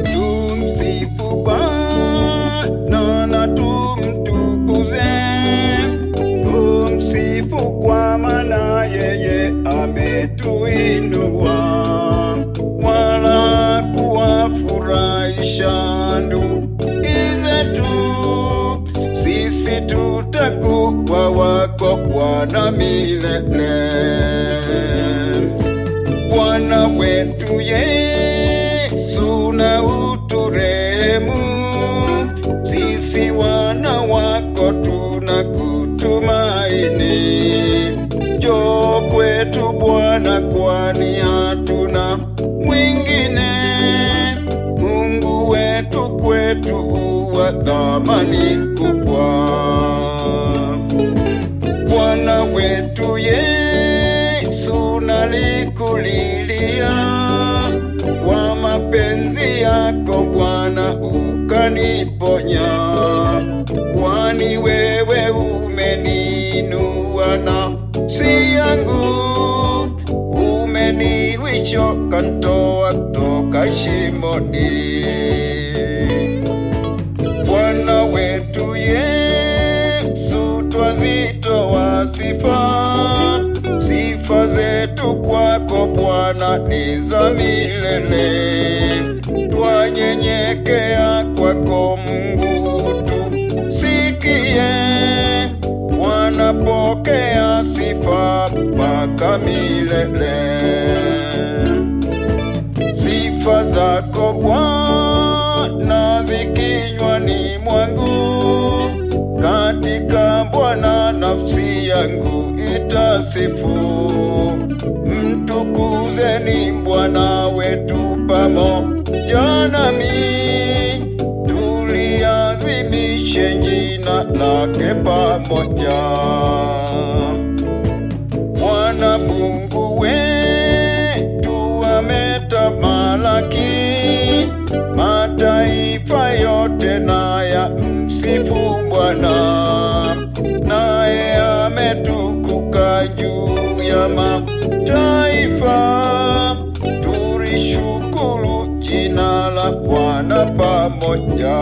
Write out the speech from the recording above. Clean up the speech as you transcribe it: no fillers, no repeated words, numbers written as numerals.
Tumsifu Bwana na tumtukuze, tumsifu kwa maana yeye ametuinua, wala kuwafurahisha ndugu zetu. Sisi tutakuwa wako Bwana milele. Bwana wetu Yesu na uturehemu, sisi wana wako tunakutumaini. Njoo kwetu Bwana, kwani hatuna mwingine. Mungu wetu kwetu wa thamani kubwa. Bwana wetu Yesu nalikulilia, kwa mapenzi yako Bwana ukaniponya, kwani wewe umeniinua nafsi yangu, umeniwisha ukanitoa toka shimoni. Bwana wetu Yesu, twazitoa sifa, sifa zetu kwako Bwana ni za milele. Twanyenyekea kwako Mungu tusikie, Bwana pokea sifa mpaka milele. Sifa zako Bwana zikinywani mwangu, katika Bwana nafsi yangu itasifu. Mtukuzeni Bwana wetu pamoja nami, tuliazimishe jina lake pamoja. Bwana Mungu wetu ametamalaki, mataifa yote na ya msifu Bwana, naye ametukuka juu ya mataifa. Tulishukuru jina la Bwana pamoja.